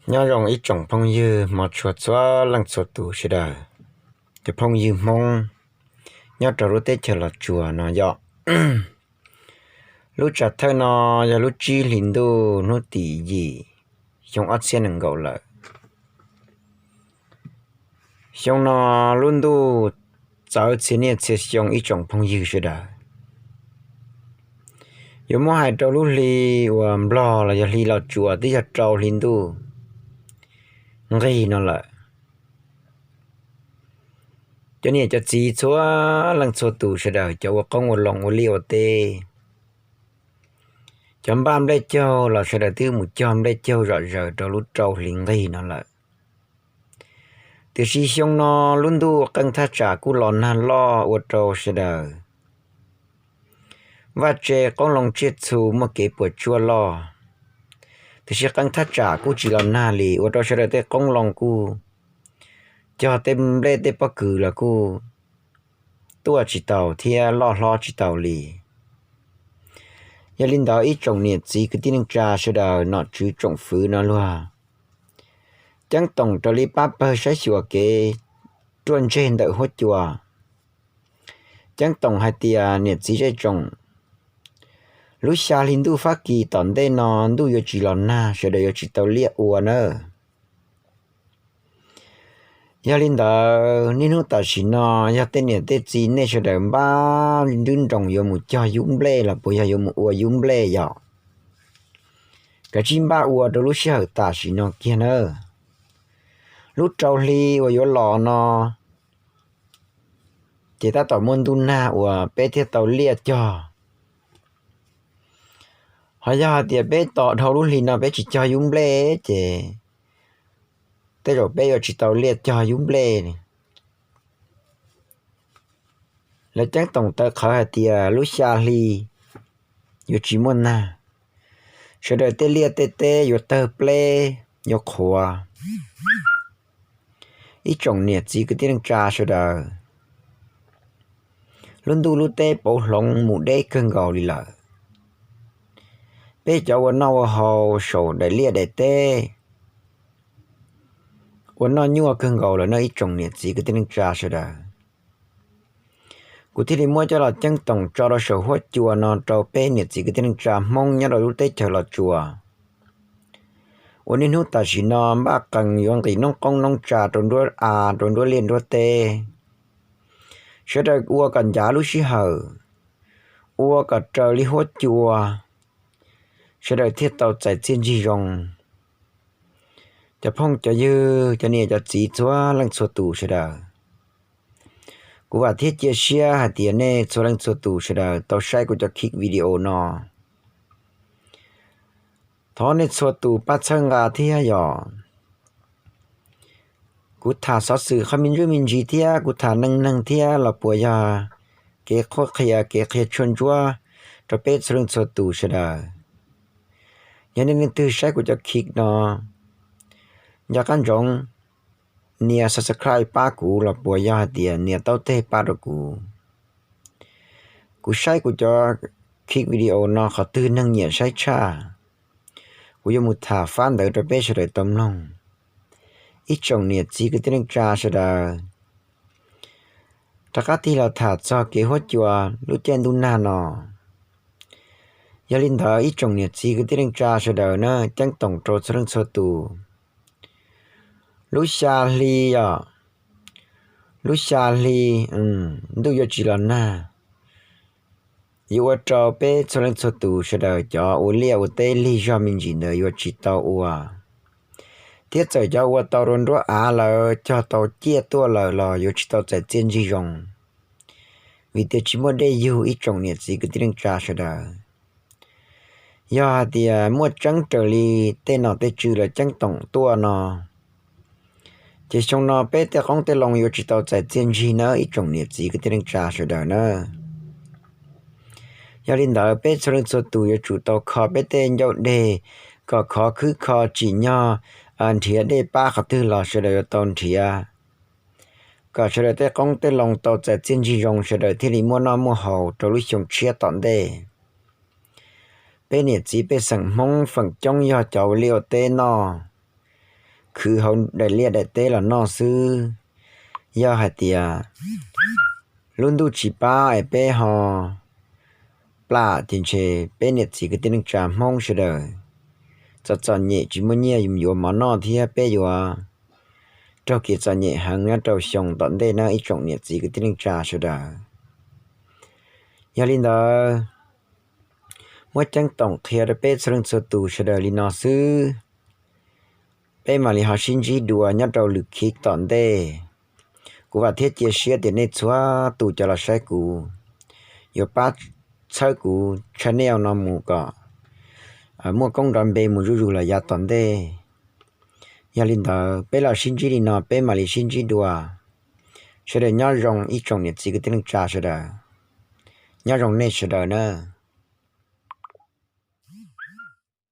Nyob zoo ib tsoom phooj ywg hmov tshua txhua leej txhua tus sawv daws, cov phooj ywg Hmoob nyob rau lub teb chaws Los Tsuas no yog. Lub tsam thawj no yog lub tsib hlis ntuj hnub tim yim xyoo ob txhiab nees nkaum lawm. Xyoo no lub ntuj txawv txhia niaj txhia xyoo ib tsoom phooj ywg sawv daws. Yuav muab hais rau lub hli uas Nplog los yog hli Los Tsuas twb yog rau hli ntuj nqig no lawm. Cov niam cov txiv txhua leej txhua tus sawv daws, cov ua qoob ua loo ua liaj ua teb, cov npaj nplej caug los sawv daws twb mus cog nplej caug zom zaws rau lub rau hli nqig no lawm. Tiam sis xyoo no lub ntuj qeej thaj tsam kuj los nag loj ua rau sawv daws vaj tse qoob loo tsiaj txhu muaj kev puas tsuaj loj. Tiam sis qeej thaj tsam kuj tsis los nag li ua rau sawv daws tej qoob loo kuj cog tej nplej tej pob kws los kuj tuaj tsis taus thiab loj hlob tsis taus li. Yog li ntawd ib tsoom niam txiv kwv tij neej tsa sawv daws, nom tswv tsoom fwv no luag ceeb toom raws li pab pawg saib xyuas kev ruaj ntseg ntawm huab cua. Ceeb toom hais tias niam txiv zej tsoom, lub xya hli ntuj Fab Kis tom ntej no ntuj yuav tsis los nag, sawv daws yuav tsis tau liaj ua nawb. Yog li ntawd niaj hnub tam sim no yog tej niam tej txiv nej sawv daws npaj nrub nroos yuav mus cog yub nplej los puas yog yuav mus ua yub nplej yom, kav tsij npaj ua rau lub sij hawm tam sim no kiag nawb. Lub rau hli uas yuav los no ces tab tom muaj ntuj nag uas peb thiaj tau liaj cog. Ho yog hais tias peb tos dhau lub hli no peb tsis cog yub nplej ces tej zaum peb yuav tsis tau liaj cog yub nplej. Lawv ceeb toom tawv qhawv hais tias lub xya hli yuav tsis muaj nag, sawv daws tej liaj tej teb yuav tawg pleb yuav qhuav. Ib tsoom niam txiv kwv tij neej tsa sawv daws, lub ntuj lub teb pauv hloov mus deb kawg nkaus li lawm. Peb cov ua noj ua haus saum daim liaj daim teb ua noj nyuaj kawg nkaus lawm no ib tsoom niam txiv kwv tij neej tsa sawv daws. Kuv thiaj li muab coj los ceeb toom tso rau saum huab cua no rau peb niam txiv kwv tij neej tsa Hmoob nyob rau lub teb chaws Los Tsuas uas niaj hnub tam sim no npaj qees yuav nqis noob qoob noob tsa rau nruab av rau nruab liaj nruab teb, sawv daws ua kom ncav lub sij hawm, ua kom raws li huab cua, sawv daws thiaj tau txais txiaj ntsig zoo. Cov phooj cov ywg, cov niam cov txiv txhua leej txhua tus sawv daws, kuv vam thiab cia siab hais tias nej txhua leej txhua tus sawv daws tau saib kuv cov kiv video no. Thov nej txhua tus pab txhawb nqa thiab yom. Kuv tham xov xwm qhov me ntsuj me ntsis thiab kuv tham neej neeg thiab los puas yog kev qhuab qhia kev qhia tshuaj ntsuab rau peb txhua leej txhua tus sawv daws. Yog nej leej twg saib kuv cov kiv no, nco qab ntsoov nias subscribe pab kuv los puas yog hais tias nias taub teg pab rau kuv. Kuv saib kuv cov kiv video no qhov twg neeg nyiam saib tshaj, kuv yuav mus tham fab ntawd rau peb sawv daws tau mloog. Ib tsoom niam txiv kwv tij neej tsa sawv daws, rov qab tig los tham txog kev huab cua lub caij ntuj nag no. Yog li ntawd ib tsoom niam txiv kwv tij neej tsa sawv daws na, ceeb toom rau txhua leej txhua tus. Lub xya hli os, lub xya hli ntuj yuav tsis los nag, yuav ua rau peb txhua leej txhua tus sawv daws cov ua liaj ua teb lig zog me ntsis ntawd yuav tsis tau ua, thiab txawm cov ua tau rau nruab av lawm cog tau ciaj tuaj lawm los yuav tsis tau txais txiaj ntsig zoo, vim tias tsis muaj dej yug ib tsoom niam txiv kwv tij neej tsa sawv daws. Yog hais tias muaj tseeb raws li tej nom tej tswv lawv ceeb toom tuaj no, ces xyoo no peb tej qoob tej loo yuav tsis tau txais txiaj ntsig nawb ib tsoom niam txiv kwv tij neej tsa sawv daws na. Yog li ntawd peb txhua leej txhua tus yuav tsum tau kho peb tej ncauj deg kom khov khwb kho tsim nyog nrhiav dej pab qhov twg los sawv daws yuav tau nrhiav, kom sawv daws tej qoob tej loo tau txais txiaj ntsig zoo sawv daws thiaj li muaj noj muaj haus rau lub xyoo tshiab tom ntej. Peb niam txiv pej xeem Hmoob feem coob yog cov ua liaj ua teb noj, khwv hauv daim liaj daim teb los noj xwb. Yog hais tias lub ntuj tsis pab es peb ho plam ces ntshe peb niam txiv kwv tij neej tsa Hmoob sawv daws txom txom nyem tsis muaj nyiaj yuav mov noj thiab peb yuav raug kev txom nyem heev nyob rau xyoo tom ntej na ib tsoom niam txiv kwv tij neej tsa sawv daws. Yog li ntawd, muab ceeb toom qhia rau peb txhua leej txhua tus sawv daws li no xwb, peb mam li ho sib ntsib dua nyob rau lwm khib tom ntej. Kuv vam thiab cia siab tias nej txhua tus cov los saib kuv yuav pab txhawb kuv channel no mus kom muaj koob nrov npe mus zuj zus los yav tom ntej. Yog li ntawd peb los sib ntsib li no, peb mam li sib ntsib dua. Sawv daws nyob zoo ib tsoom niam txiv kwv tij neej tsa sawv daws, nyob zoo nej sawv daws na.